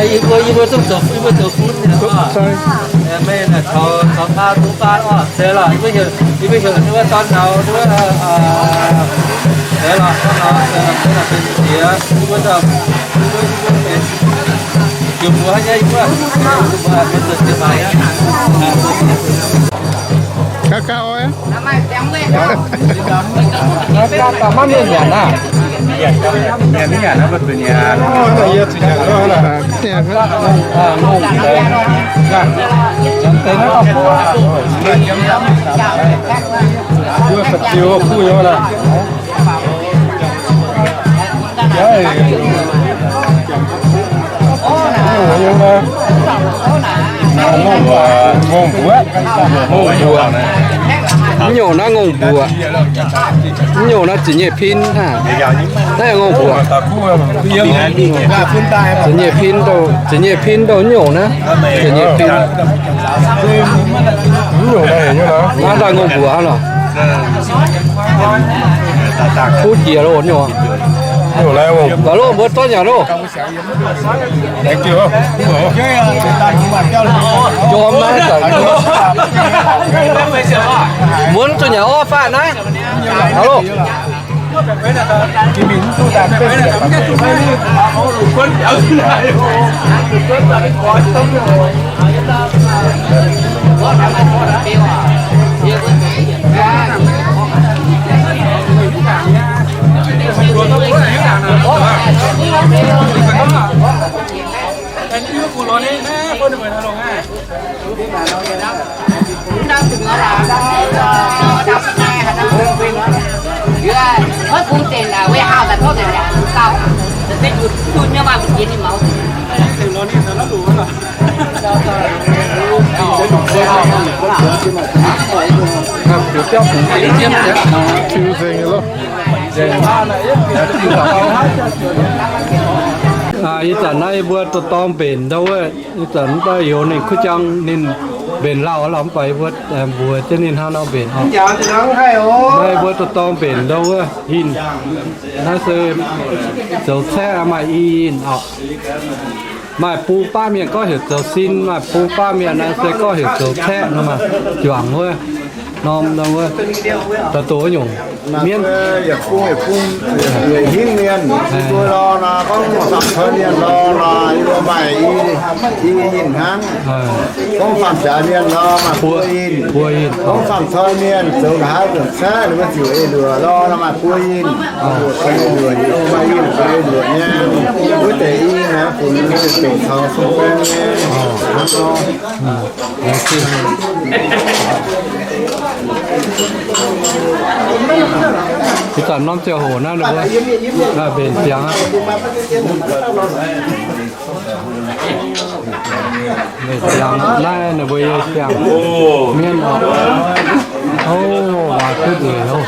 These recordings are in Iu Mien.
Yie mbuo, yie mbuo zungv zoux, yie mbuo zoux fun. Meih naaic taux, taux maa duqv baan oc. Deix lorqc, yie mbuo heuc, yie mbuo heuc ninh mbuo dorn nauz, ninh mbuo, deix lorqc, dorn nauz, deix lorqc, deix lorqc benx jiex, yie mbuo, yie mbuo, yie mbuo benx jiex mbuo nyei, yie mbuo, yie mbuo benx jiex maaic nyei. Gauh gauh oc. Maiv nyanc naaiv, mbuo zuqc nyanc. Mbuo fa'ziu kuv nyei naaiv. Ngongh mbuoqc, ngongh mbuoqc. Mv nyungc naaiv ngongh mbuoqc. Mv nyungc naaiv ziepc nyeic pin hnangv. Naaiv ngongh mbuoqc. Ziepc nyeic pin douh, ziepc nyeic pin douh mv nyungc naaiv. Ziepc nyeic pin. Mv nyungc naaiv heuc nyungc naaiv. Naaiv daaih ngongh mbuoqc hnangv lorqc. Kuv jiex loh nyungc. Gaax loh, mbuo zorqv nyanc loh. Mbuo zuqc nyanc orv faatv naaiv. Gaax loh. Ih zanc naaiv yie mbuo dorh dorng mbenc ndau wuov, ih zanc mv baac youz ninh kuv jang ninh mbenc lauh lorqc, mv baac yie mbuo mbuox jienv ninh hnangv nor mbenc oc. Naaiv yie mbuo dorh dorng mbenc ndau wuov hinh. Naaiv se zoux caeqv maaih i yinh oc. Maaih bung baav mienh gorngv heuc zoux sin, maaih bung baav mienh naaiv se gorngv heuc zoux caeqv nor maah, juangc wuov, norm norm wuov, da'doqc wuov nyungc mienv. Yietc bung yietc bung, yietc hingv mienh, yie mbuo lorh nor, gorngv faam-toi mienh lorh nor, yie mbuo maaih i, i yinh hnangv. Gorngv faam-jaax mienh lorh maaih buo yinh. Buo yinh. Gorngv faam-toi mienh zoux nqa'haav nzunc caeqv, ninh mbuo ziouc ei luoqc lorh nor maaih buo yinh. Ei luoqc, ei luoqc nyei, wuov deix i naaiv funx dengc taux fun-fun nyei. Ih zanc norm ziangh hoc naaiv, mbenc ziangx aqv. Mbenc ziangx naaiv, ninh mbuo yie ziangx mienv oc. O, waac duqv nzueic loh.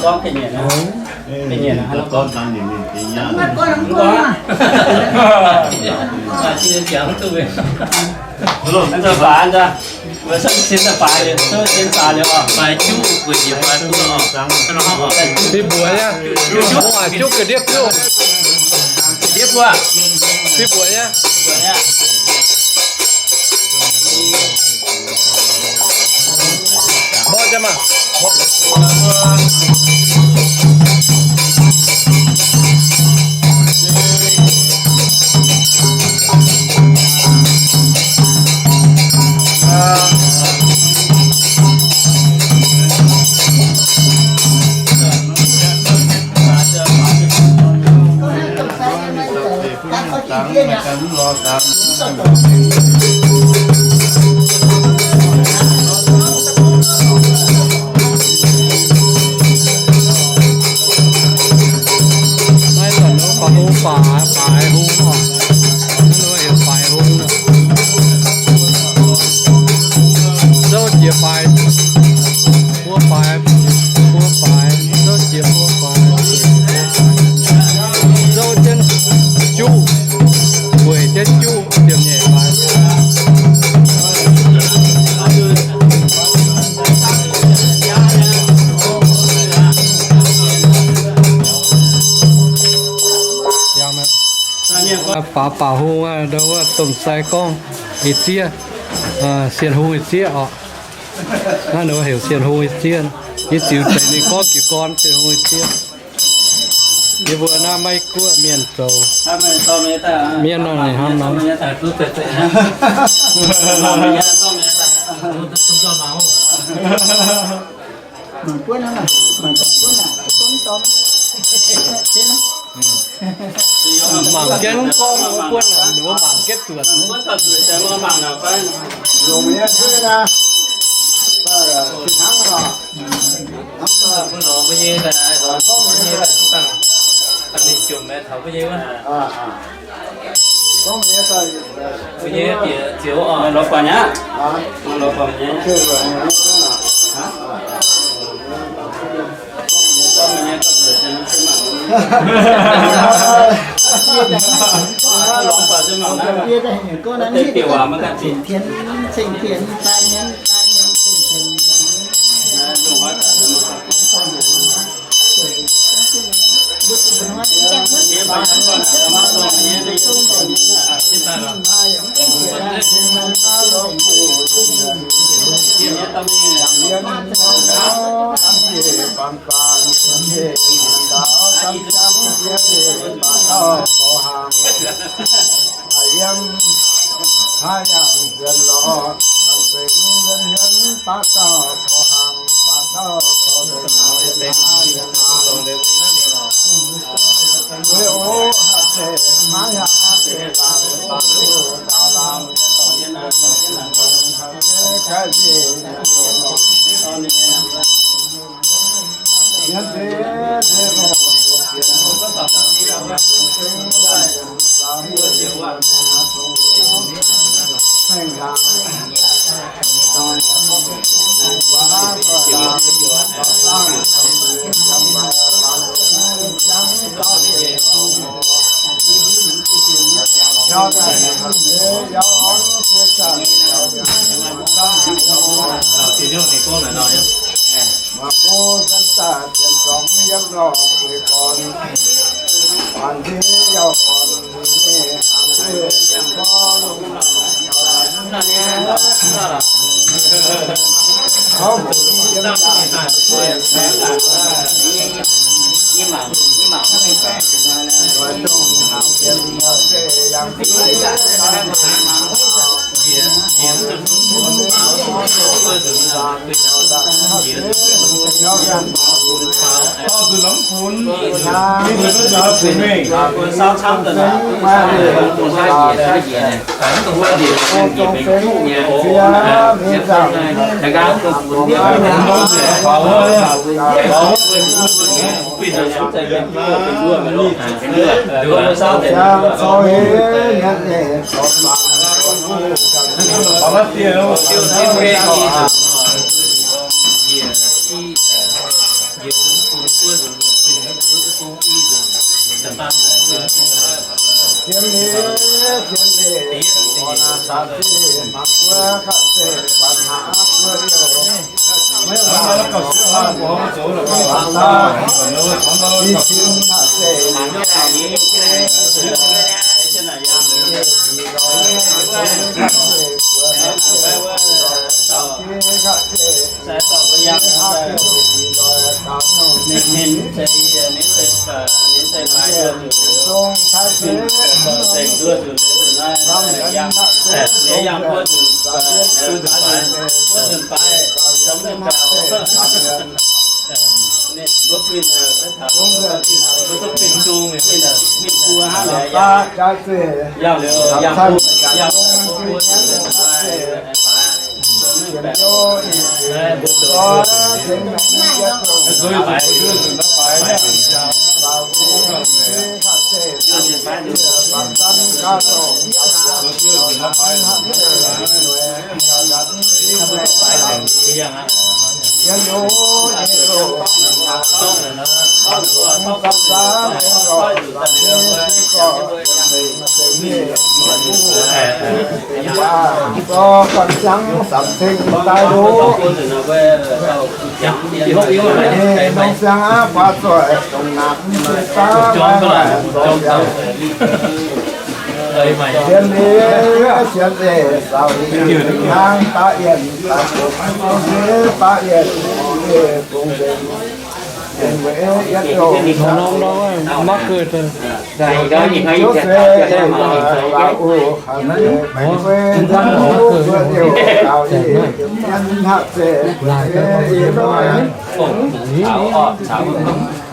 Gorngv ga'nyiec aqv. Ga'nyiec aqv, haaix nor gorngv? Mv gorngv aqv. Mv gorngv aqv. Mv gorngv aqv. Mv gorngv aqv. Fih mbuox nyei. Juqv ga'ndiev juqv. Mv baac juqv ga'ndiev juqv. Fih mbuox nyei. Mborqv jienv maah. Naaiv daaih nor faaux hung, faaux, faaux hung oc. Naaiv nor heuc faaux hung nor. Zouv jiex faaux, buo faaux, buo faaux, zouv jiex buo faaux, zouv jienv juqv, weic jienv juqv, ziepc nyeic faaux. Faaux, faaux hung aqv, ndau wuov domh sai gorngv ih zieqv, sien hung ih zieqv oc. Naaiv ninh heuc sien hung ih zieqv. Yie ziux deix ninh gorngv jiez gorn sien hung ih zieqv. Yie mbuo naaiv Meiv Guoqv mienh zoux mienh nor, ninh hnamv nor. Mangc jienv gorngv wuov buonv, ninh mbuo mangc jienv zuotc. Lorz guangc nyei. Lorz guangc nyei.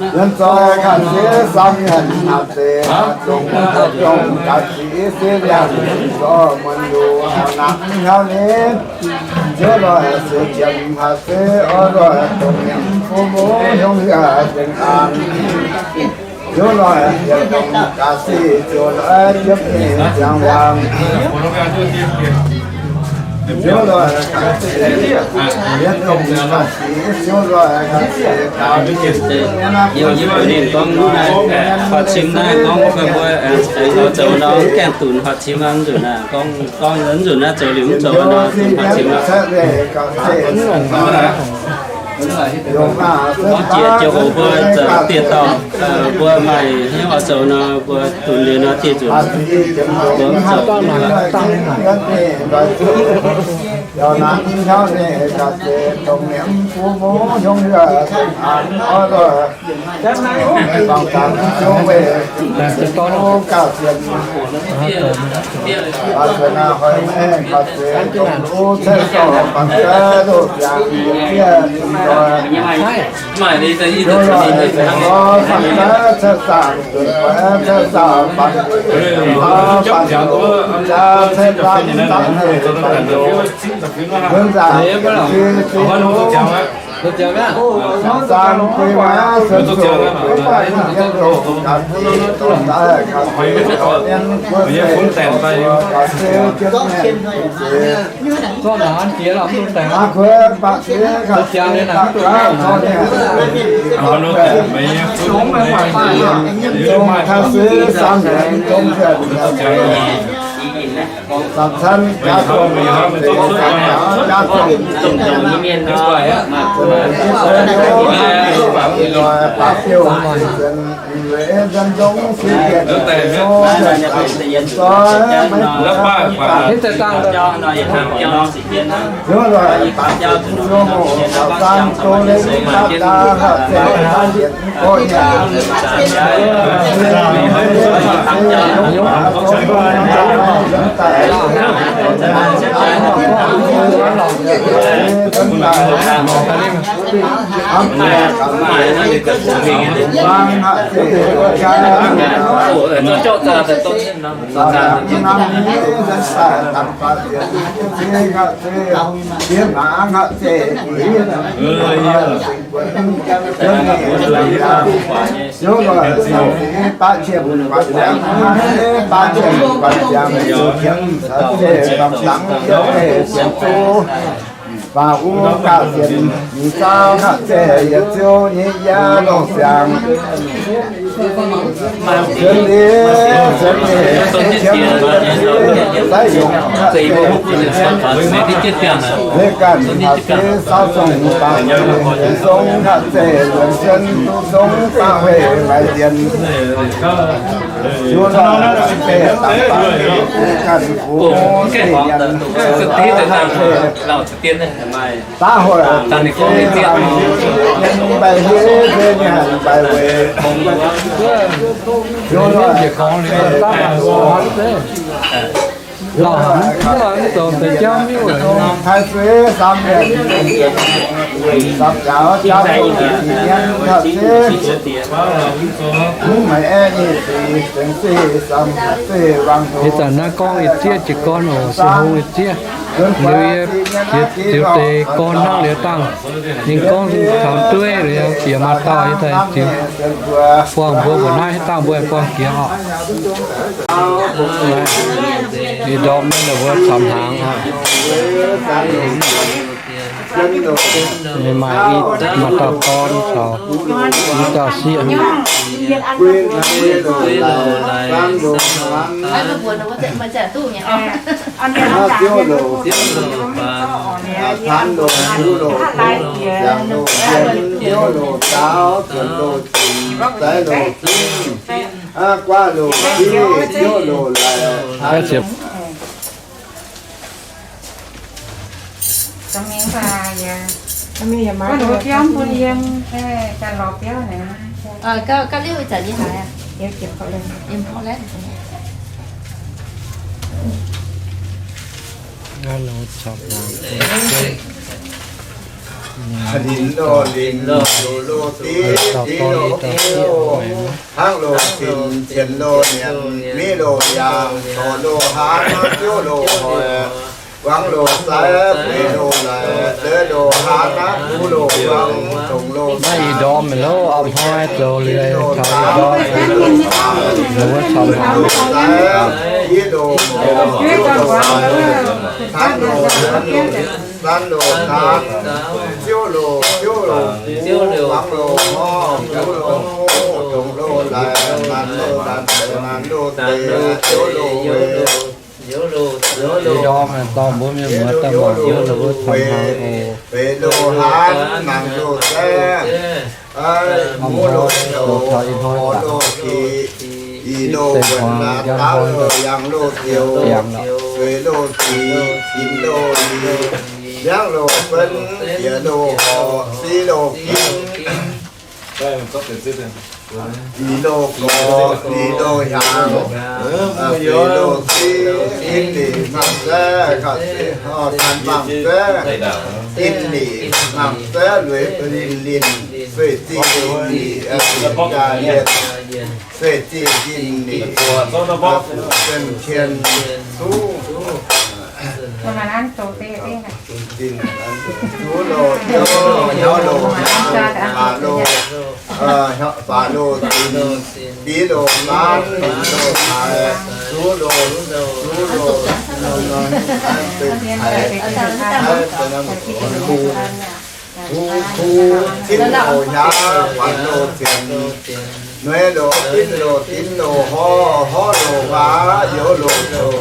Yiem zoih ga'sie samh mienh naaic, zeix dongh dongh ga'sie se liangh, zorqv muonz nduqc nangv hnyouv ninh. Ziouv loih se jiem haaix se oix loih dongh mienh fu muv hiuv yaac zengc an. Ziouv loih yietc dongh ga'sie ziouc loih jiepv ninh ziangh waanc. Ziouv loih ga'sie, yietc dongh ga'sie, ziouv loih ga'sie, ga'sie, horpc cim naaiv gorngv mbuo, mbuo zoux nor gaengh dunx horpc cim nzuqc naaiv, gorngv, gorngv nzuqc naaiv zoux liuz mv zoux nor dunx horpc cim nor. Gorngv jiex joux mbuo zoux dieh dauh, mbuo maaih hnyouv oix zoux nor, mbuo dunx liuz nor dieh nzunc. Mbuo mv zoux. Faaux uv gauh sienx, mingh saauv gauh zeiz, yietc ziouv nyei yaac longc siangx. Sienx liuz sienx nyeic, sienx qiemx, sai yongc gauh zeiz, leiz ganh gauh zeiz, saauv zong baac, yietc zong gauh zeiz, luonx sienx duqv zong baac weih maiv dienx. Ziouv lorh ganh baac ganh fu, ganh zeiz. Daav hoic, mbaih hiev se ninh mbaih weic. Lauh haic, mv zoux deix jauv miuv. Taaih suiv samx mienh, samx jaax jauv, mv maaih aeqv, nyic sic, zengc sic, samx sic, wangc. Ih zanc naaiv gorngv ih zieqv jiez gorn oc, se hungh ih zieqv. Liuz yie jiex ziux deix gorn hnangv liuz dangh. Ninh gorngv taux dueiv liuz bieqc maaih dauh yie daaih ziux buangh mbuo mbuo naaiv dangh mbuo buangh jiex oc. Ih ndorm naaiv ninh mbuo camx hnaangx oc. Ninh maaih i, maaih dauh gorn caux i dauh sieqv. Linc loz linc, zoux loz div, div loz biouv, hnangv loz cin, cien loz nienx, miv loz yaangh, torc loz hnangv, ziouv loz hoic, wangv loz saiv, bueix loz laic, zeix loz hnangv, buv loz wangv, dongc loz. Naaiv ih ndorm mingh lo, a'hnoi zoux liuz taux ih ndorm, wuov camx hnaangx. Yiv loz morc, ziouv loz laic, tanv loz, tanv loz tanv, ziouv loz, ziouv loz, wangv loz ngorv, buv loz hoqv, dongc loz laic, nanc loz nanc, nanc loz deix, ziouv loz weic. Ih ndorm dorh mbuo mienh muoz daaih mangc wuov loz camx hnaangx oc. Beix loz hnangv, mangc loz saeqv, muv loz zoux, horc loz kiqc, ih loz wuonc, daav loz yangh loz zioux, zueiz loz zic, ginx loz lic, liangv loz benv, jiex loz horc, siv loz ginv. Ih loz gorx, ih loz hiaangx, zueiz loz siv, ginv lic hmangc saeqv, kaux siv, tanh hmangc saeqv, ginv lic hmangc saeqv, lueiz linh linh, sueih ziqc linh linh, jaa-lienh, sueih ziqc linh linh, fuqv sen tien, suv. Zuv loz, hnyouv loz, faaux loz, faaux loz zinh, biv loz maanv, loz haic, zuv loz, zuv loz, kuv, kuv, zinh loz hnyangx, guanc loz zienx, nueiv loz, dinv loz, dinv loz horv, horv loz waac, youz loz zoux,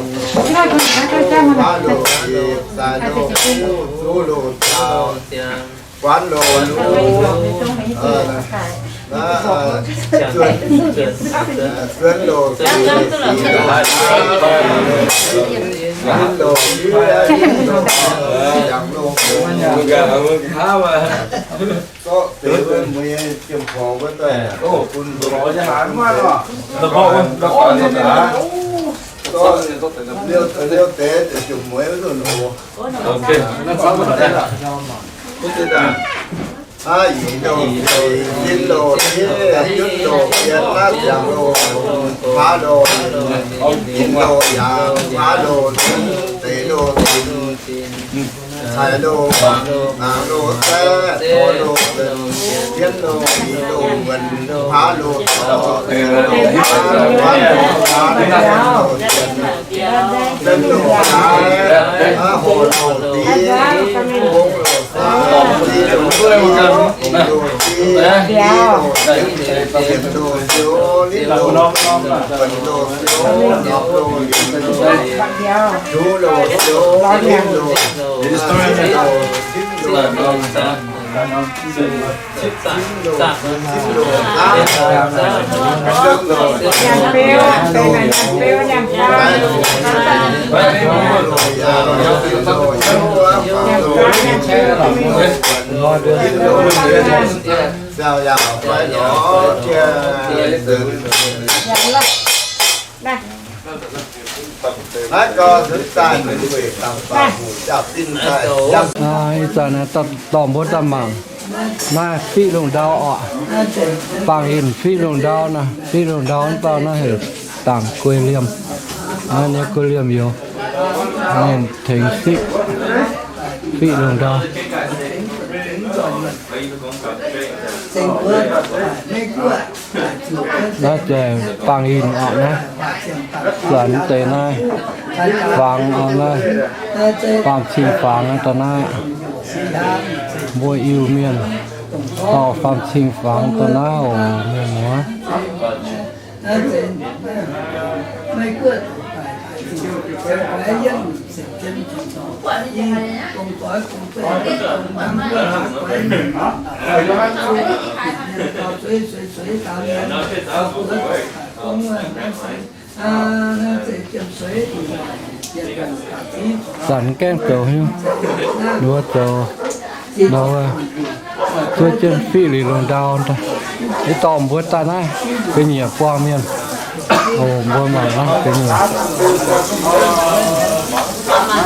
waac loz ziepc, zaaix loz kuv, zuv loz zaaux, guanv loz luv, zuonx, zuonx loz, zuonx loz, yangh loz, zorqv deix wuov mueiz jiem-porx wuov daaih bun, zorqv liouh deix ziepc jomc mueiz wuov nzunc oc. Aav, yietc loz seix, zinh loz tiev, juov loz bienx, naaiv ziangx loz, kuaav loz, yinh loz yaangh, kuaav loz zunv, deix loz zinh, caic loz mangc, mangc loz saeqv, torc loz zengc, jienv loz, yietc loz wuonc, kuaav loz zorc, deix loz hnangv, kuaav loz hnangv, loz zienx, zengc loz hnangv, aav, horc loz div, gong Ih zanc dorh mbuo daaih mangc naaiv fiqv lungh ndau oc. Bangc inh fiqv lungh ndau naaiv, fiqv lungh ndau wuov dauh naaiv heuc Dangc Guei Liemh. Naaiv nyei Guei Liemh youz, ninh tengx fiqv, fiqv lungh ndau. Naaiv zeiz bangc inh oc naaiv. Zanc deix naaiv fangx oc naaiv, faam-cing fangx daaih naaiv. Mbuo Iu-Mienh dorh faam-cing fangx daaih naaiv oc mienh muoz. Zanc gaengh zoux hiuv, mbuo zoux, mbuo zuov jienv fiqv liuz lungh ndau, yie dorh mbuo daaih naaiv ga'nyiec buangh mienh. O, mbuo mangc naaiv ga'nyiec,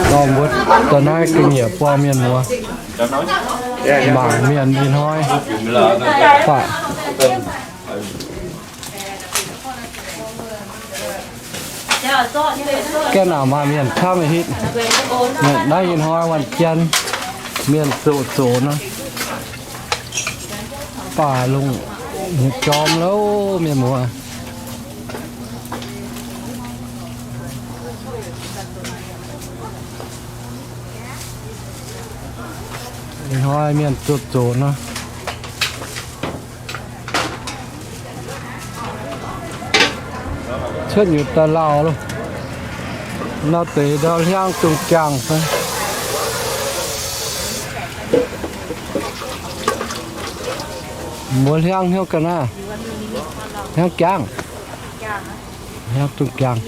dorh mbuo daaih naaiv ga'nyiec buangh mienh muoz. Mangc mienh ih hnoi, baac gaengh naaic maaih mienh camv hitv. Naaiv ih hnoi วันจันทร์, mienh zoqc zoqc nor, baac lungh jorm louv mienh muoz. Ih hnoi mienh zoqc zoqc nor, cuotv nyutc daaih lauh loh. Nor deix ndau hliangv dungz jangh fai? Mbuo hliangv hnyouv ga'naaiv, hnyouv jangh, hnyouv dungz jangh.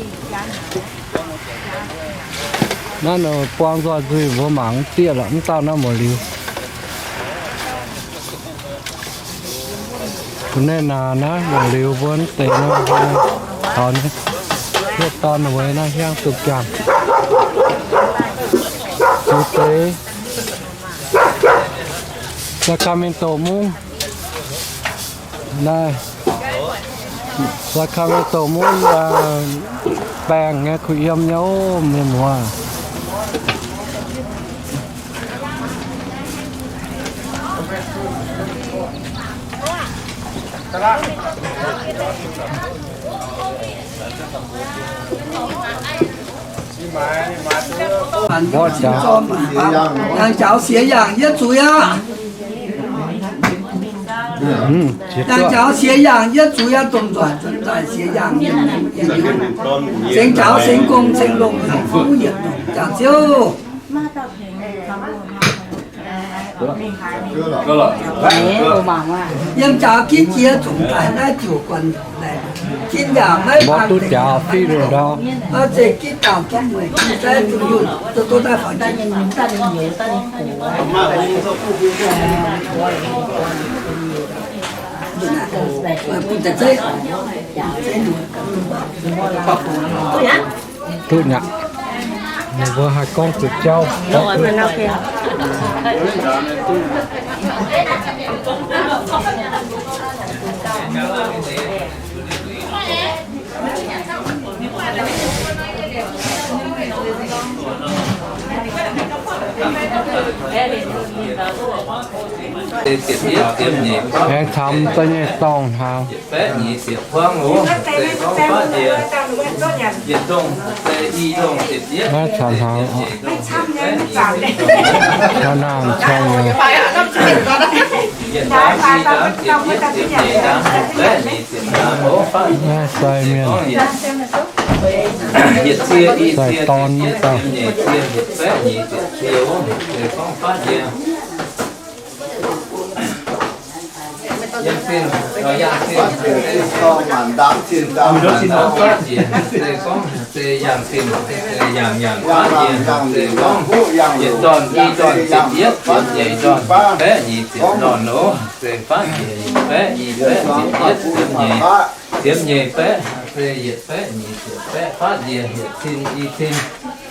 Naaiv buang nzoih nzuih mbuo mangc mv zieqv lorqc, mv dauh naaiv muoz-liuz. Bun naaiv naaic naaiv muoz-liuz mbuo mv deix nor, taux naaiv hietv dorn weic naaiv hnyouv dungz jangh. Zuqc deix Sacramento mungv. Naaiv Sacramento mungv baengh nyei kuh yiem nyei mienh muoz. Yangh jaux siex yaangh yietv zuiz aqv. Yangh jaux siex yaangh yietv zuiz aqv, dongh nzuonx zunc daaih siex yaangh yietv zuiz. Sengx jaux sengx gong sengx longc, fuqv yietc longc jaax ziouv. Yiem jaux ginv jiex zunc daaih naaiv ziouc guanh laengz, ginv yaac maiv bangc deix, zeiz ginv dangc ginv mueic ginv sai zuqc yunh, zuqc duqv daaih fangx jiex. Duqv nyaqc. Ninh mbuo haih gorngv zuqc jauv. Aengx camx da'nyeic dorngh hnangv. Baeqv nyic ziepc huangv oc. Se gorngv fatv njiec, yietc ndongh se i ndongh ziepc yietv. Naaiv camx hnangv. Naaiv camx nyei. Yietc ndaamv i ndaamv ziepc yietv, ziepc nyeic ndaamv baeqv nyic ziepc ndaamv oc. Naaiv sai mienh. Yietc cie i cie ziepc yietv, ziepc nyeic cie hietc baeqv nyic ziepc cie oc. Se gorngv fatv njiec. Yangh zinh, yangh zinh, se gorngv, se yangh zinh, se yangh nyanc fatv njiec, se gorngv yietc ndorn i ndorn ziepc yietv, ziepc nyeic ndorn baeqv nyic ziepc ndorn oc. Se fatv njiec yietc baeqv i baeqv ziepc yietv, ziepc nyeic, ziepc nyeic baeqv, se yietc baeqv nyic ziepc baeqv fatv njiec, yietc cin i cin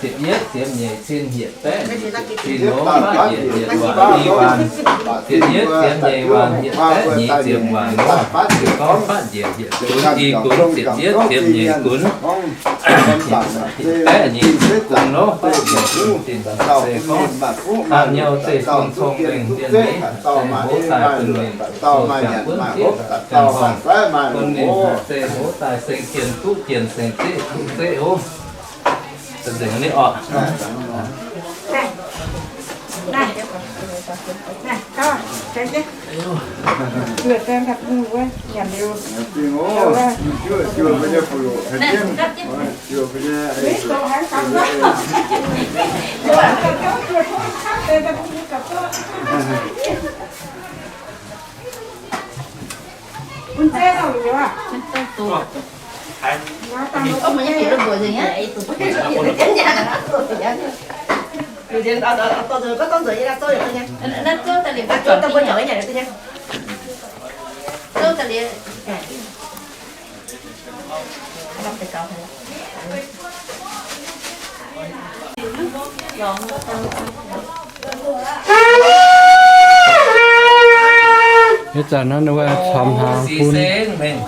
ziepc yietv, ziepc nyeic cin hietc baeqv nyic ziepc cin oc. Fatv njiec yietc waanc i waanc, ziepc yietv ziepc nyeic waanc hietc baeqv nyic ziepc waanc oc. Se gorngv fatv njiec yietc gunx i gunx ziepc yietv ziepc nyeic gunx, baeqv nyic ziepc gunx oc. Fatv njiec gunx zinh se gorngv haaix nyungc zeiv-fun cong-mengh ndiev meix, se hoz daaih bun mengh, zoux ziangx buonv zieqv, ziangx horngc bun mengh, se hoz daaih seng jienh duqv jienh, seng zeqv duqv zeqv oc. Za'nzengc ni oc. Ih zanc naaiv wuov camx hnaangx bun zeiv.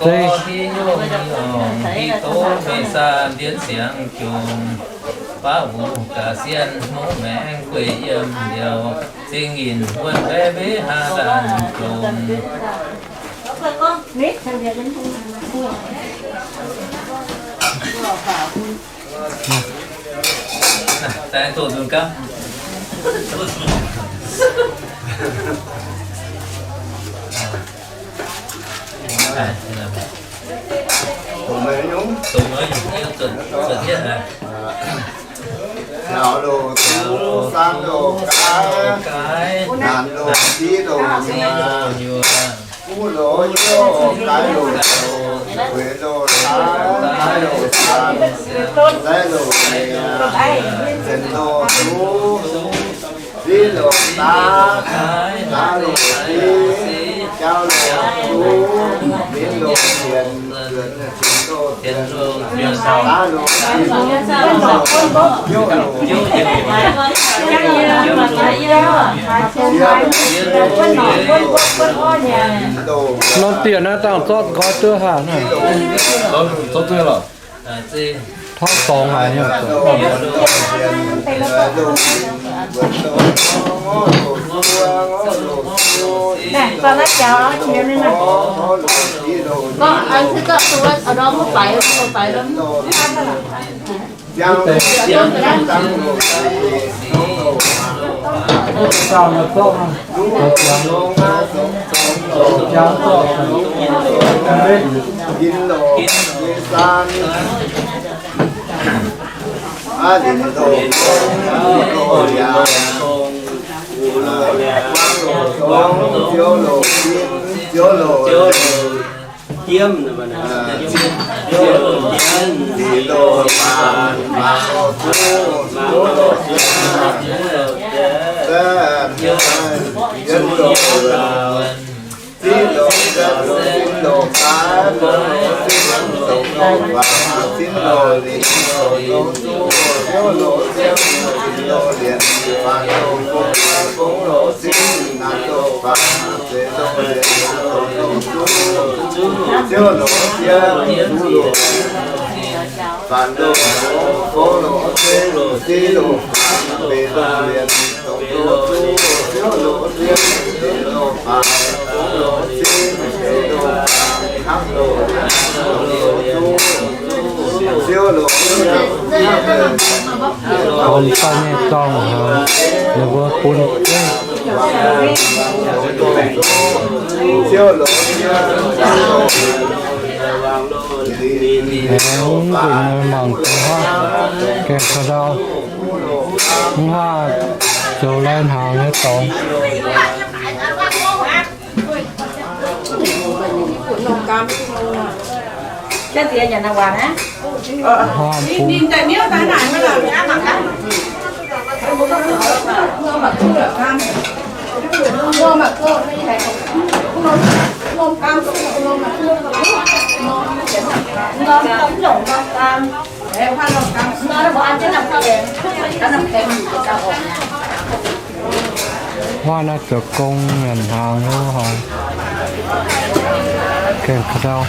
Naux loz, saan loz, gaaiv, naanc loz, div loz, nyuoz, fuqv loz, youh, gaaiv loz, zoux, gueix loz, hlaax, gaaiv loz, saan, zaeqv loz, nyiec, nzengc loz, zuqv, fiv loz, daav, daav loz, fiv, jauv loz, zuqv, minv loz, nzienx, nzienx loz, nzienx, daav loz, nzienx, youh loz, Norm dieh naaiv dangh zorqv nqoi duqv haac naaiv. Zorqv duqv lorqc. Tov dorngx haic nyei. Gorngv daaih nyei dorngh hnaangx, ninh mbuo bun jienv. Aengx mbuo mangc gaax haav, gaengh ka'ndau, mv haah zoux lai hnaangx nyei dorngx. Huaav naaiv zoux gong nyanc hnaangx lo haaix. Gaengh ka'ndau.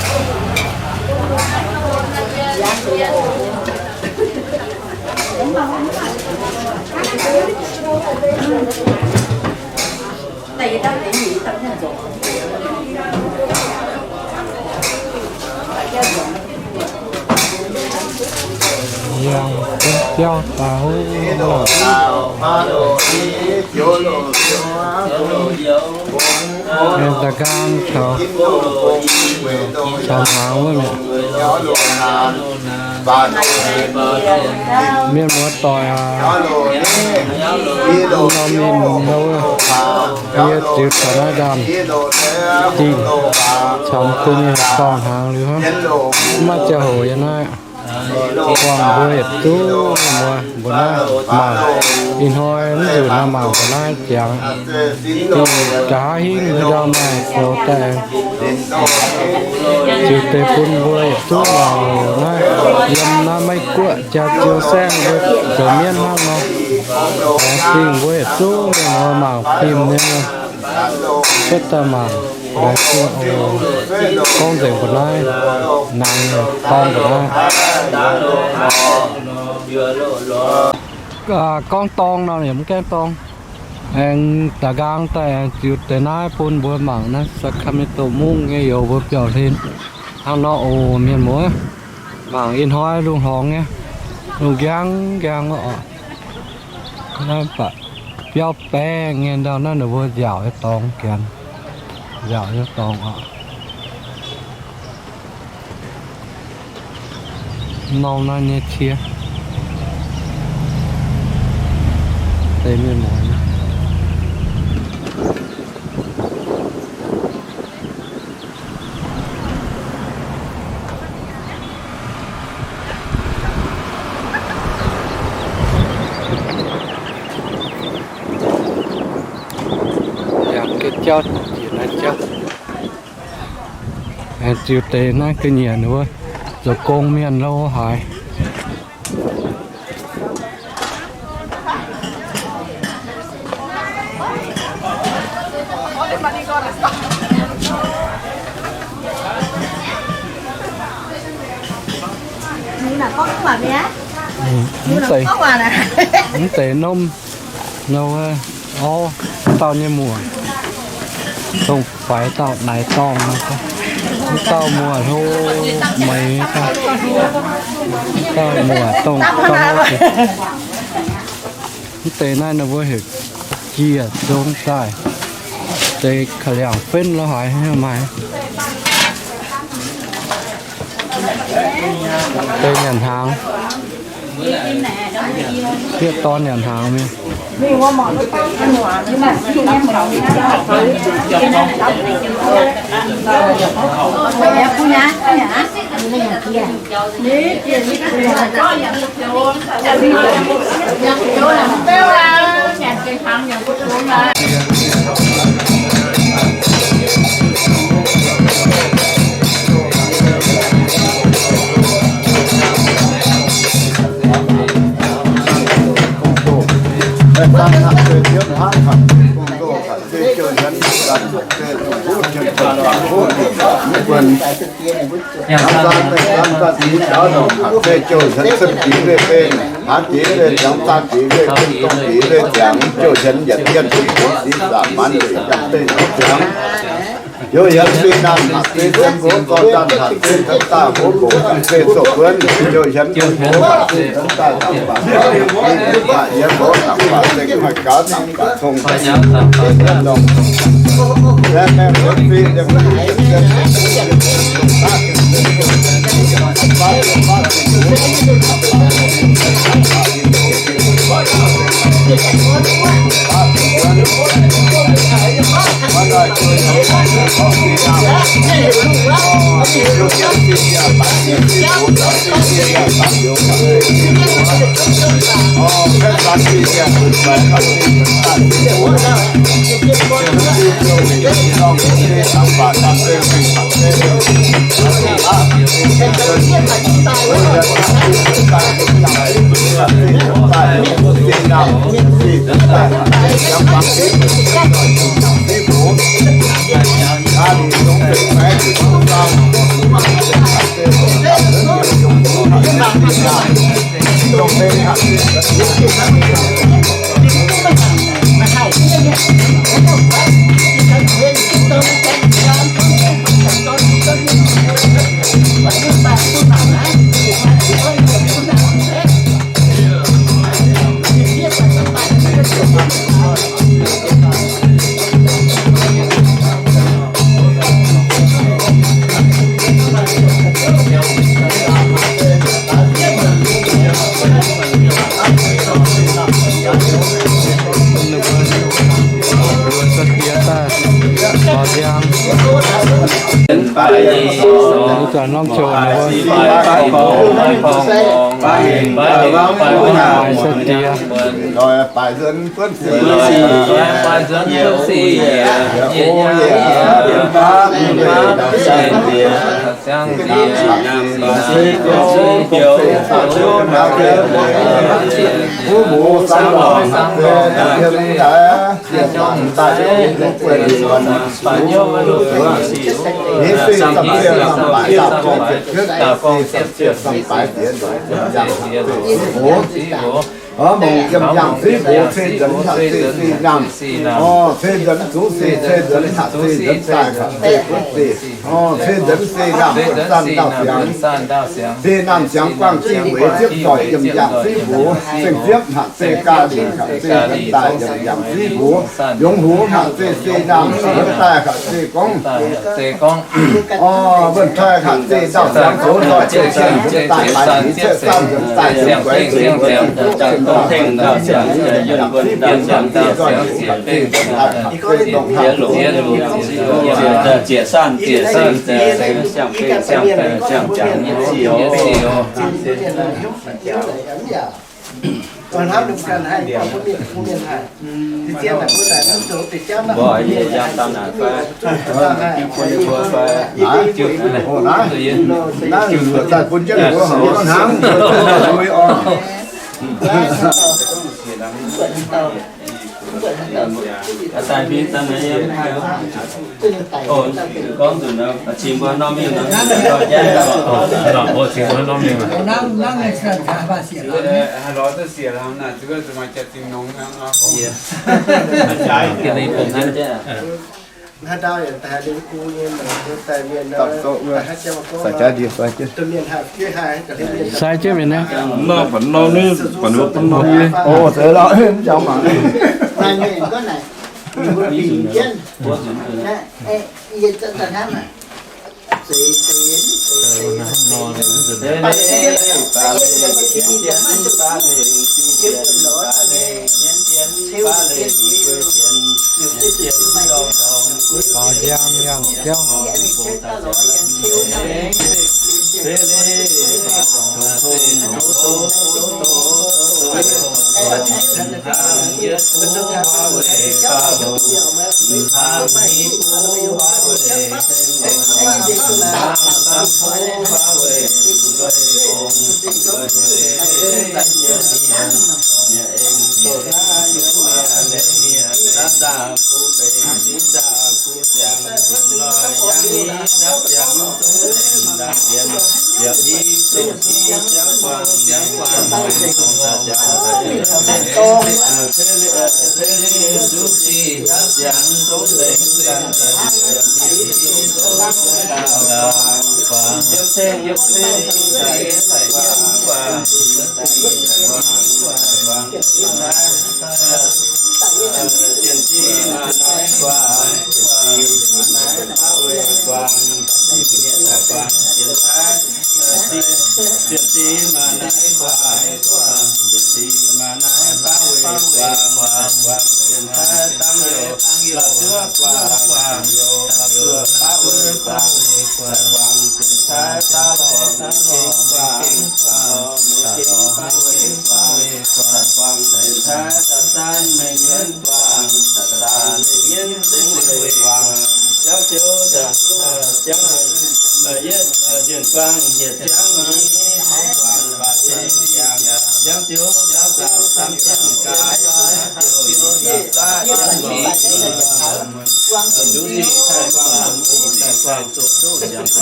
Yangh jienv biauv daaih. Mienh da'nqaang caux, caux hnaangx wuov mi'aqv. Mienh muoz-doic aac, norm mienh wuov, yie ziux taux naaiv ndaamv-dingh, camx bun mienh dorngh hnaangx liuz hnangv, mv maaih ziangh hoc yiem naaiv. Buangh mbuo yietc zungv mienh muoz mbuo naaiv mangc, ih hnoi mv nzunc naaiv mangc mbuo naaiv ziangx, da'haav hingv mbuo ndau maaih zoux daaih ziux deix bun mbuo yietc zungv mangc naaiv, yiem naaiv Meiv Guoqv jaax-ziou saengv mbuo zoux mienv hnangv nor. Laengz zingh mbuo yietc zungv mienh muoz mangc fim nyei mienh, cuotv daaih mangc. Laengz zingh oc. Gorngv nzengc mbuo naaiv, naaiv dorng mbuo naaiv. Gorngv dorng nor yaac mv gaengh dorng. Aengx da'nqaang daaih aengx ziux deix naaiv bun mbuo mangc naaiv Sacramento mungv nyei youz mbuo biauv-hlen hnangv nor oc mienh muoz. Mangc ih hnoi lungh hlorngx nyei, lungh nqaang nqaang oc. Naaiv baac biauv baengh nyei ndau naaiv ninh mbuo nziaauc nyei dorngx janx, nziaauc nyei dorngx oc. Norm naaiv nyei cie, deix mienh muoz nyei. Yangh ga'jauv jiex naaiv jauv. Aengx ziux deix naaiv ga'nyiec wuov, zoux gong mienh lo haaix. Mv deix, mv deix norm, norm, orv, dauh nyei muoc, dongh faix dauh naaic dorngh, mv dauh muoc hlo meix, dauh muoc dongh, dongh hlo. Mv deix naaiv ninh mbuo heuc jiex nzong daaih, deix ka'liangc fenv lo haaix maaih. Deix nyanc hnaangx. Yie dorn nyanc hnaangx mingh. Aav jiex nzuih ziangx, zaah jiex nzuih, zong jiex nzuih ziangx, jouh hienx yietc jienv jiex, sic zaah maanz nzuih, yangh zeiv ziangx. Jouh hienx fih naamh, haac zeiv sienx nqox, zorqv ndaamv haac zeiv nzuonx daaih, hoqc nqox yangh zeiv zoux buonv, jouh hienx nqox haac zeiv nzuonx daaih, dangx baac haac yienx nqox, dangx baac zengc maaih gaux, dangx baac cong, dangx baac dongh. Laengz maengh liemh fih liemh fih, Mbuo zuotv diev daaih lorz nziang. Mv baac norm ziouc ninh mbuo maaih se diex. Mangc yiem yangh fiv mbuox, cei nzuonx haac zeiv se naamh. Cei nzuonx zuqc sic, cei nzuonx haac zeiv nzuonx daaih haac zeiv guotv sic. Cei nzuonx se naamh buonv-saanh ndau-siangx. Se naamh siangx guangh jieqv weic ziepv doic yiem yangh fiv mbuox. Zengh ziepv haac zeiv ga'lingc haac zeiv nzuonx daaih yiem yangh fiv mbuox. Yungz hungx haac zeiv se naamh nzuonx daaih haac zeiv gorngv. Orv, wuonh taaih haac zeiv ndau-siangx zoux doic zeiv siang nzuonx daaih, maaih nyic ziepv saamv nzuonx daaih, yiem guaix zuqc wuonh ziepv duqv cien ndau-siangx, yiem yangh fiv mbuox haac zeiv doic haac zeiv ndongc haac zeiv. Gorngv nzunc nor, cingx mbuo norm mingh nor, cingx mbuo norm mingh. Sai jienv mienh naaiv. Norm, norm ni, baac norm ni. Ov, zeiz lorqc, mv jangx mangc.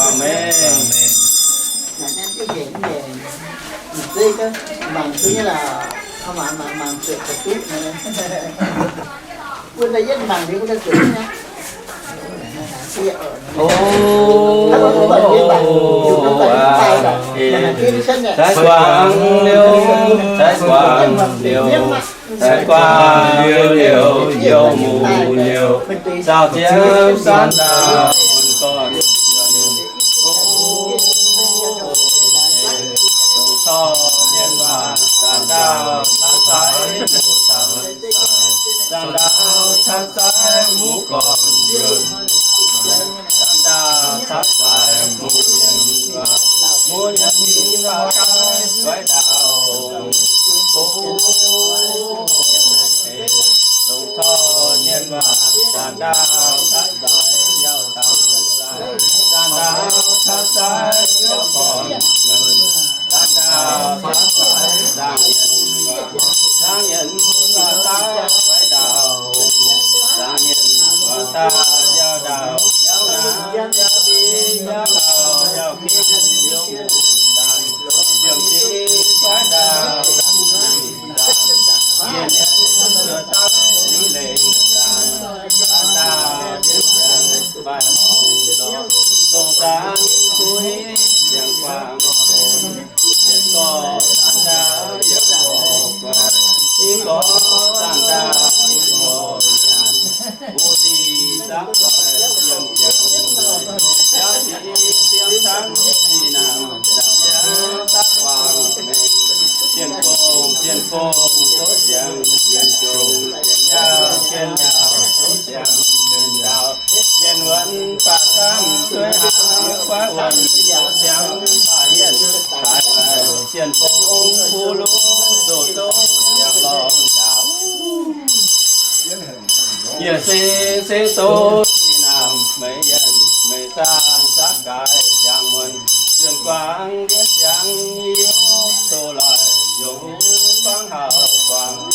Amen. Mangc duqv nyei laaix, mangc, mangc, mangc zuqc duqv. Wuov da'yietv mangc liuz wuov da'yietv nyei. Sai guangc liuz, sai guangc liuz, sai guangc liuz liuz, youh muc liuz, zaah jienv saanv ndaauh bun gorn. Dongh corc mienh waac zaanc ndaauh caqv zaix muv daaih, zaanc ndaauh caqv zaix muv gorn yuonh, zaanc ndaauh caqv zaix muv mienh waac, muv mienh waac daaih guaix ndaauh hungh. Dongh corc mienh waac zaanc ndaauh caqv zaix yauh zaangc, zaanc ndaauh caqv zaix yauh gorn yuonh, zaanc ndaauh caqv zaix zaangc mienh, zaangc mienh waac daaih guaix ndaauh hungh, zaangc mienh waac daaih yauh ndaauh, yauh naaiv yauh div yauh lauh yauh ginv youh muc zaanc, ziemx div guaix ndaauh zaangc mienh, zaangc mienh zuov dangv lingh lengc zaanc, zaanc ndaauh ziepc ziangx maaih horngc zoux, dongh zaanc kuv hiv ziangx guangc, ziepc gorx zaanc ndaauh yietc horngc guaax, i gorx zaanc ndaauh i gorx nyaanh, wuov diuh zaangc doic yiem ziangx, yaac sic siemv cangv sic naamh nzaaux ziangx daav guangc mengh, cien-fongh cien-fongh zouv ziangx mienh jomc, cien-yaauh cien-yaauh zouv ziangx mienh nzaaux, cien-wuonx baac camv zueiz hnaangx, guaiv wuonx zouv ziangx baac yienh, cien-fongh kuv luv zoux zouv ziangx lorngx nzaaux. Yietc sing sing zouv sic naamh, meix yienh meix zaang, zaqv gaaix yangh muonz, yunh guangc ndiev ziangx, yiuv doz loic yongc huv fangv hauh guangc.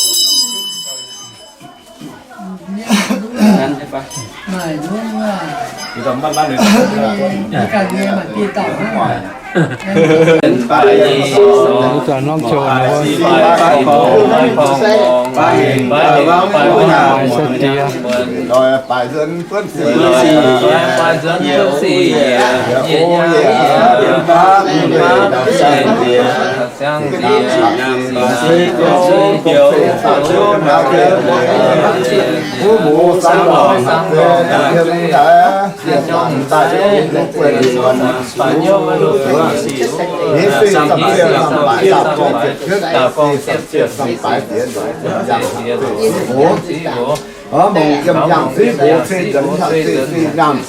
Mungh yiem yangh ziv mbuox cei nzuonx hatc cei naamh.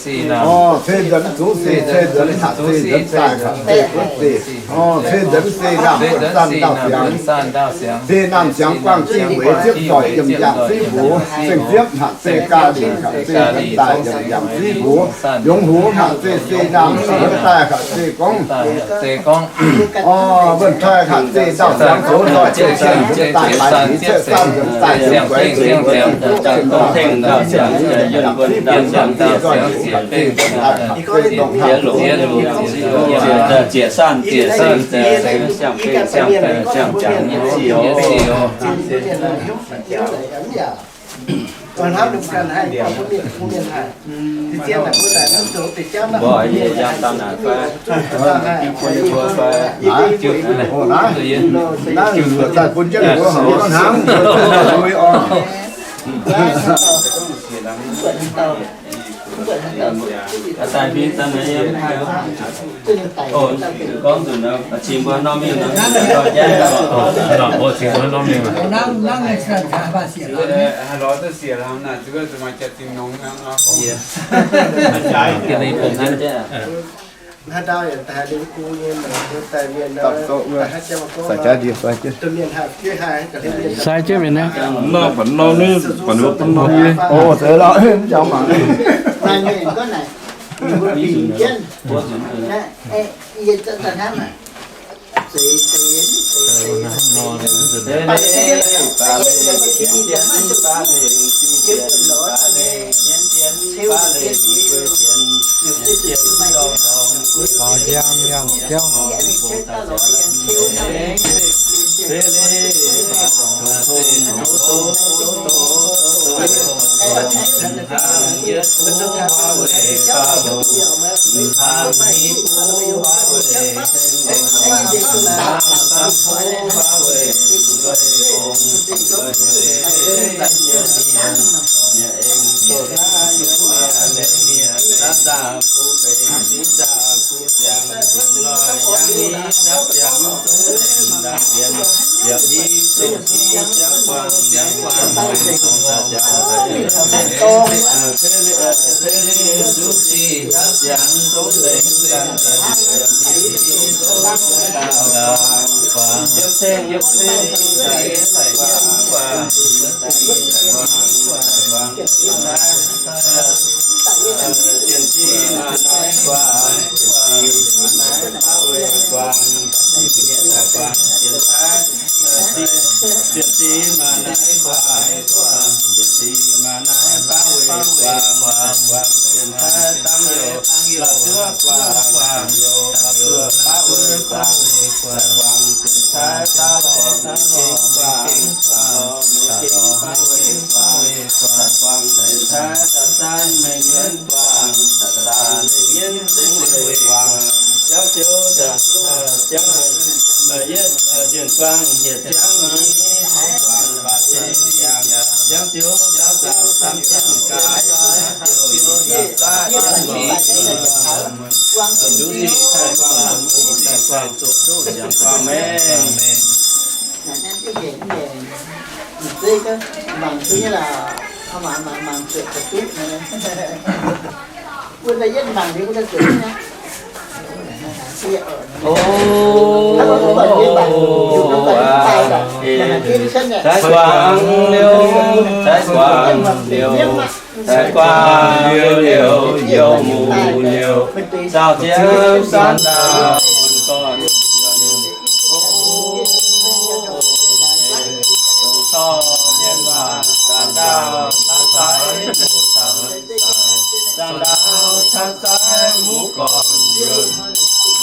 Cei nzuonx zuqc sic, cei nzuonx hatc cei nzuonx daaih hatc cei guotv sic. Cei nzuonx cei naamh buonv zaanh ndau siangx. Cei naamh siangx guangh jieqv mueiz ziepv doic yiem yangh ziv mbuox. Ceng ziepv hatc cei ga'lingc hatc cei nzuonx daaih yiem yangh ziv mbuox. Yongc huv hatc cei, cei naamh nzuonx daaih hatc cei gorngv. Orv, wuonh toi hatc cei ndau siangx zoux doic cei cien nzuonx daaih baaix nziex cuotv saamv nzuonx daaih yiem gueix nzuonx gueix cien Tengx dauh siangx, yunh wuonh dauh siangx, ziec longx, ziec sanv, ziec singx, siang-bengh, siang-baeqc, siang-jangx, nyei zic oc. Mbuo yie yangh dangh naaic fai? Naaiv, naaiv, naaiv, daaih bun jienv mbuo hangx hnangv. Gorngv nzunc, cingx mbuo norm mingh nor, cingx mbuo norm mingh. Haaix lorz duqv siec hnangv naaic, zuqc maaih jaax-zinh nongx hnangv nor. Sai jienv mienh naaiv. Norm baac norm naaiv, baac ninh bun norm nyei. O, zeiz lorqc, mv jangx mangc. Sai guangc liouh, sai guangc liouh, sai guangc liouh liouh, youh muc liouh, zaah jienv saanv ndaauh bun gorn. Dongh corc mienh waac, zaanc ndaauh caqv sai muqv dorn. Zaanc ndaauh caqv sai muqv gorn.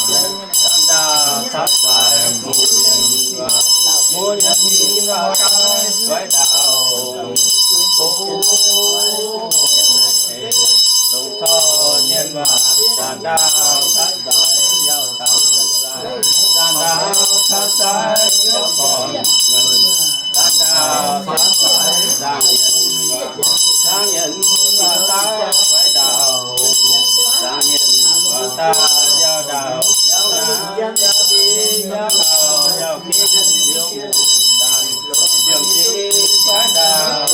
Zaanc ndaauh caqv sai muqv mienh waac, muqv mienh waac daaih guaiv ndaauh. Dongh corc mienh waac, zaanc ndaauh caqv sai yauh zaangc. Zaanc ndaauh caqv sai yauh gorn. Zaanc ndaauh caqv sai zaangc mienh, zaangc mienh waac daaih guaiv ndaauh. Zaangc mienh waac daaih yauh ndaauh, yauh naaiv yauh diev yauh lauh yauh ginv yauh muc zaangc, ziemx jiex guaiv ndaauh.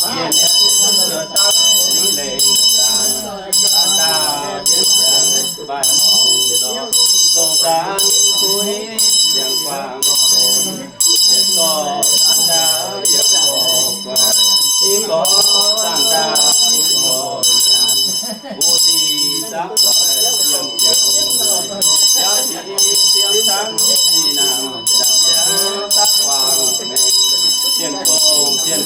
Mienh aengx zuov dangv lingh lengc zaangc, zaanc ndaauh zienx ziangx maaih horngc zoqc, dongh zaanc kuv hiuv ziangx guangc, ziangx gorx zaanc ndaauh yiem gorx guangc, yiem gorx zaanc ndaauh yiem gorx nyaanh, wuov deix zaangc doic yiem ziangx, jauv sic ziepc cangv ninh nangc, jauv ziangx daav guangc mengh, zien gong zien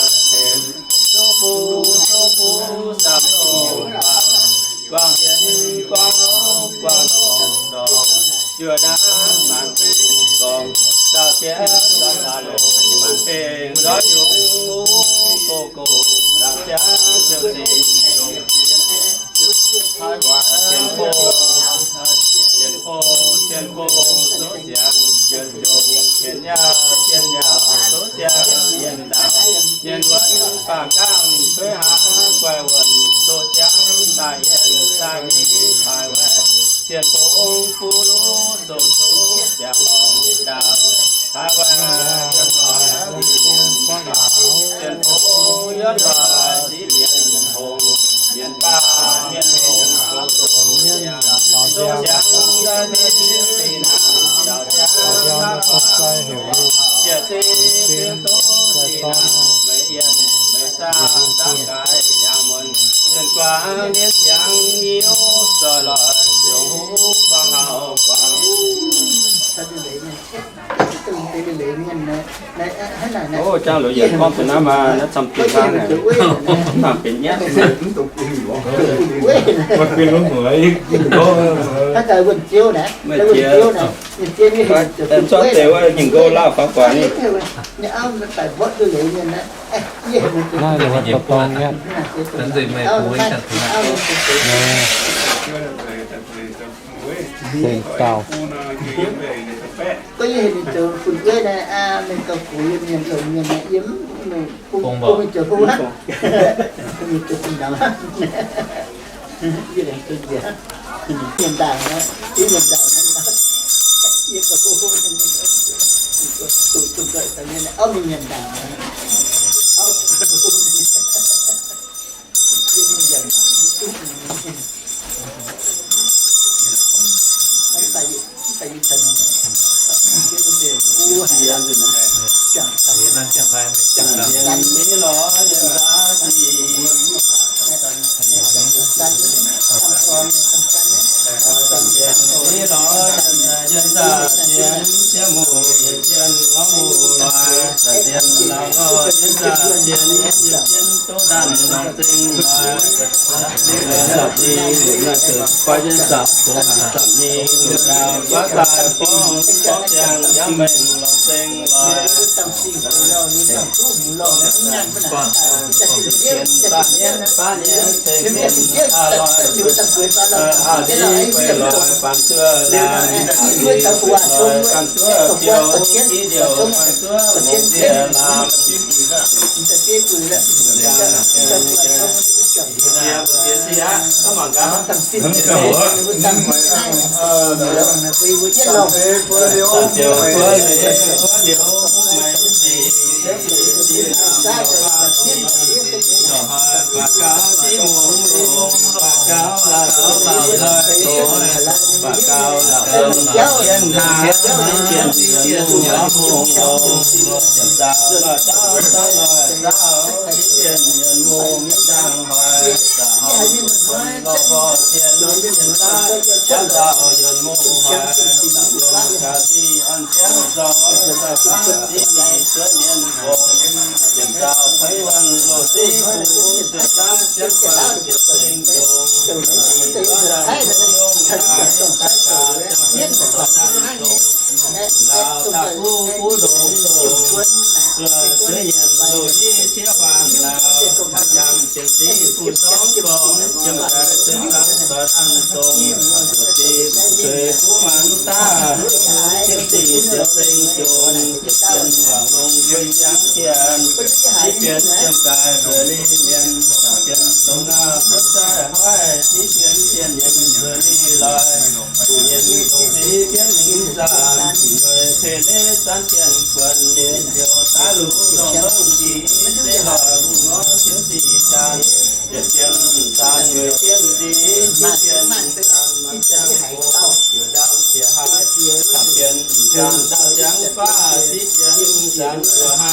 Zuqc fuqv zuqc fuqv samv longc guangc, guangc jienv guangc longx guangc longx ndorm. Juoh ndaamv maanc bengx gorngv, zaah jiex zaah longx maanc bengx nzoih yungz, gox gox ndaamv jaav ziouc zingh zongx. Cien-Fo, Cien-Fo, Cien-Fo, souv siangx yienc yungz, cien-yaauh, cien-yaauh, souv siangx yienc ndaauh, yienc wuonx baamh gaamv, sueiv hlaax guaix wuonc, souv siangx daaih yienc daaih nyic daaih waaic, cien-fong buv luv souv souv siangx lorngx ndaauh. Taiv Waanc yuonh loic ziqc mienh faaux, Cien-Fo yuonh loic ziqc mienh hongx, mienh baac mienh hongx, souv souv siangx, souv siangx daaih zinh zinh naanc, nzaaux jaav haav faaux, yietc zinh zinh duqv zinh naanc, meix yienh meix zaah zaah gaaix yangh muonz, zinh guaax mienh ziangx nyiuv zoih loic, ziouc huv guangc hauh guangc. Ov, jangx loz yietc gorngv deix naaiv maah, naaiv camv dingc hnangv naaic. Mv nangc benx nyatv. Meih jiex, zuov deix wuov nyungc gouv lauh faaux guaax ni. Naaiv ninh mbuo dorh dorng nyatv. Zengc dauh. Gorngv yie heuc ninh zoux fun-wei naaiv, aa, mienh gauh gox yiem mienh longx mienh naaiv, yie mv, mienh bung, bung mingh zoux hlo hnangv. Bung mingh zoux bung ndau. Yie laengz dunh njiec, mienh ndaangc naaiv, yie mienh ndaangc naaiv, yie gauh hlo hlo, duqv duqv doic daaih mienh, auv mingh mienh ndaangc naaiv, auv, yie mingh mienh ndaangc, duqv mienh.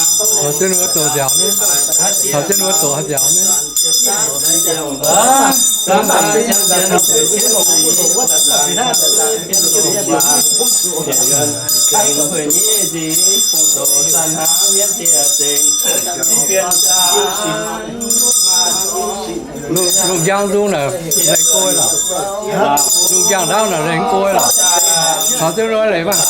Taux jienv wuov doqc nziaaux ni. Taux jienv wuov doqc nziaaux ni. Lungh, lungh njang nzung naaic lengx go lorqc. Lungh njang ndaauv naaic lengx go lorqc. Taux ziouv nor leiz maah.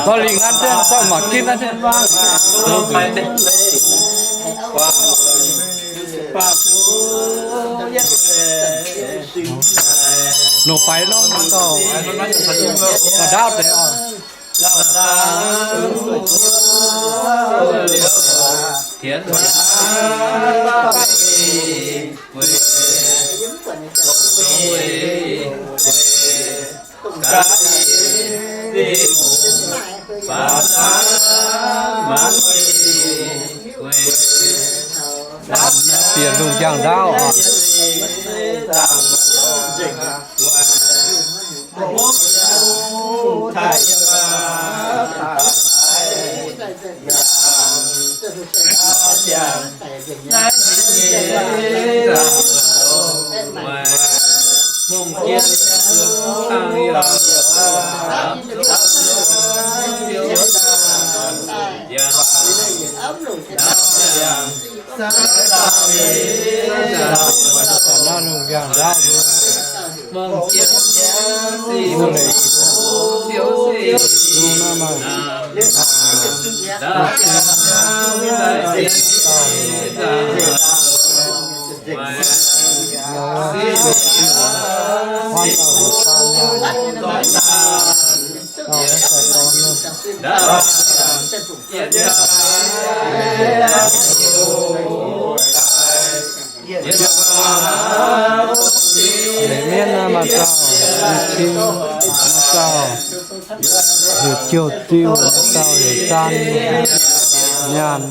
Taux lingh nanv jienv, zorqv mangc ginv nanv jienv. Nongc faix norm gauh, gauh ndaauv deix oc. Bieqc lungh njang ndaauv oc. Naaiv lungh njang ndaauv. Leiz mienv naaiv maaih dauh, i cin maaih dauh, heuc Jouh Diuh, maaih dauh heuc Zaan Nyaanh.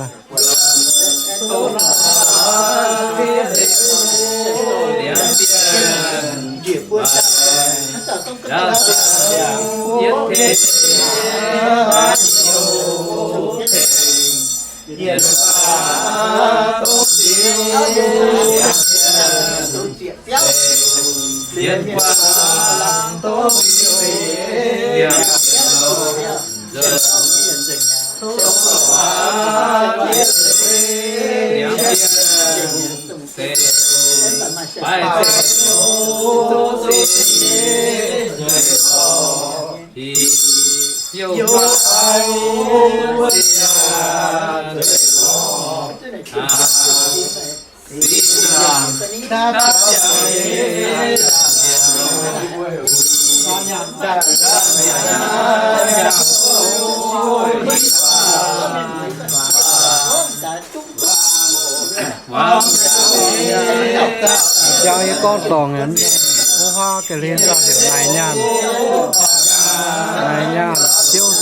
Jangx yie gorngv dorngc, wuov huaav ga'hlen daaih heuc Naaic Nyaanh. Naaic Nyaanh, Ziouv,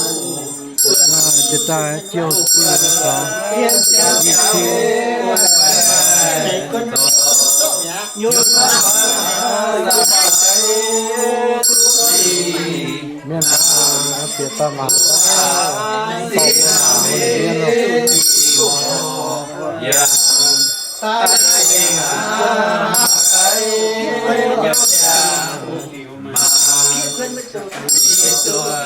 jiex daaih Jouh Diuh, i cin. Mienh bieqc daaih mangc, dorh mienh mangc mienh loh.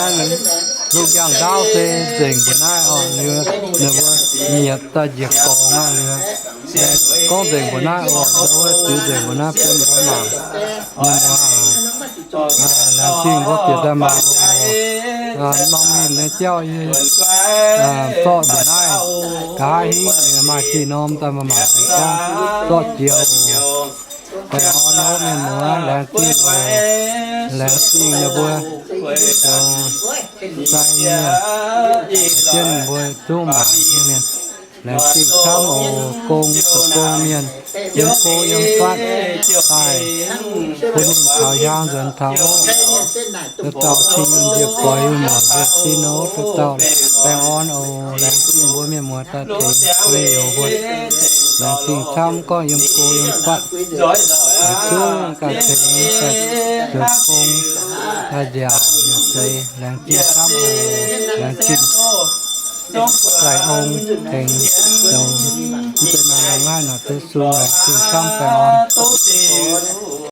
Naaiv lungh njang ndaauv se nzengc mbuo naaiv oc, ninh mbuo nyietc daaih njiec gorngx aqv. Gorngv nzengc mbuo naaiv oc, wuov ziux nzengc mbuo naaiv bun mbuo mangc. Mienh muoz, laengz zingh mbuo bieqc daaih mangc oc. Norm mienh nyei jauv yie zorqv mbuo naaiv nqa'haav hingv maaih diuh norm daaih mbuo mangc gorngv zorqv jiex oc. Baengh orn oc mienh muoz, laengz zingh oc. Laengz zingh ninh mbuo zoux sai mienh, jienv mbuo zungv mangc nyei mienh. Laengz zingh camv oc. Gong zoux gong mienh, yiem go yiem fatv daaih, bun ninh taux hiaang nzuonx taux oc. Dauh dauh cing yiem njiec goix yiem muoc njiec sin oc. Dauh dauh baengh orn oc. Laengz zingh mbuo mienh muoz daaih tengx meih youz mbuo. Laengz zingh camv gorngv yiem go yiem fatv, zungv daaih tengx daaih zoux gong, daaih nziaauc mienh seix. Laengz zingh camv oc. Laengz zingh daaih ong tengx zoux mv zeiz maaih norm naaiv nor duqv sung. Laengz zingh camv baengh orn.